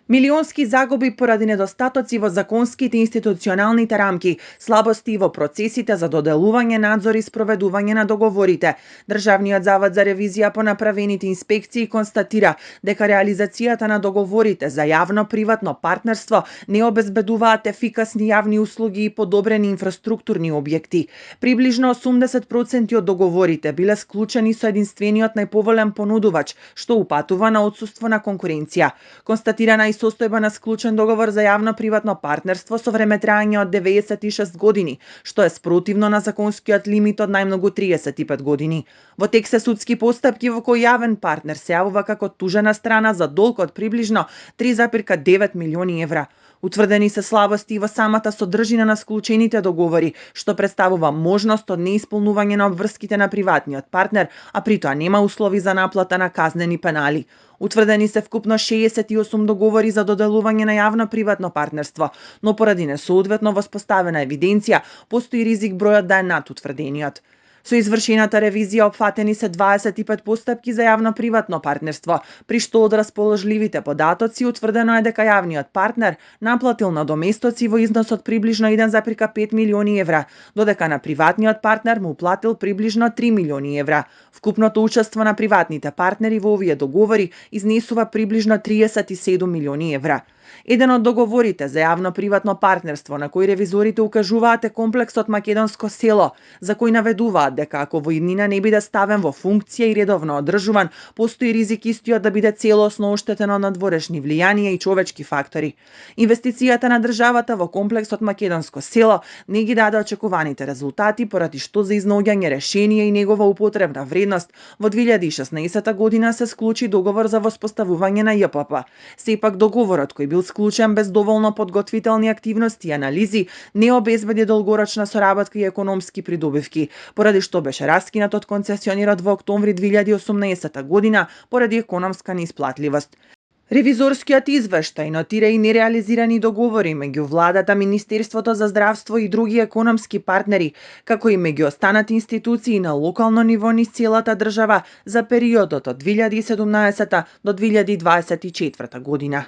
Милионски загуби поради недостатоци во законските и институционалните рамки, слабости во процесите за доделување, надзор и спроведување на договорите. Државниот завод за ревизија по направените инспекции констатира дека реализацијата на договорите за јавно-приватно партнерство не обезбедуваат ефикасни јавни услуги и подобрени инфраструктурни објекти. Приближно 80% од договорите биле склучени со единствениот најповолен понудувач, што упатува на отсуство на конкуренција. Констатирана состојба на склучен договор за јавно-приватно партнерство со време траење од 96 години, што е спротивно на законскиот лимит од најмногу 35 години. Во тек се судски постапки во кои јавен партнер се јавува како тужена страна за долг од приближно 3,9 милиони евра. Утврдени се слабости во самата содржина на склучените договори, што представува можност од неисполнување на обврските на приватниот партнер, а при тоа нема услови за наплата на казнени пенали. Утврдени се вкупно 68 договори за доделување на јавно-приватно партнерство, но поради несоодветно воспоставена евиденција, постои ризик бројот да е над утврдениот. Со извршената ревизија опфатени се 25 постапки за јавно-приватно партнерство, при што од расположливите податоци утврдено е дека јавниот партнер наплатил надоместоци во износ од приближно 1,5 милиони евра, додека на приватниот партнер му платил приближно 3 милиони евра. Вкупното учество на приватните партнери во овие договори изнесува приближно 37 милиони евра. Еден од договорите за јавно-приватно партнерство на кој ревизорите укажуваат е комплексот Македонско село, за кој наведуваат дека ако во иднина не биде ставен во функција и редовно одржуван, постои ризик истиот да биде целосно оштетен од надворешни влијанија и човечки фактори. Инвестицијата на државата во комплексот Македонско село не ги даде очекуваните резултати, поради што за изнаоѓање решение и негова употребна вредност во 2016 година се склучи договор за воспоставување на ЈПП. Сепак договорот кој бил склучен без доволно подготвителни активности и анализи, не обезбеди долгорочна соработка и економски придобивки, поради што беше раскинат од концесионерот во октомври 2018 година поради економска неисплатливост. Ревизорскиот извештај нотира и нереализирани договори меѓу владата, Министерството за здравство и други економски партнери, како и меѓу останати институции на локално ниво низ целата држава за периодот од 2017 до 2024 година.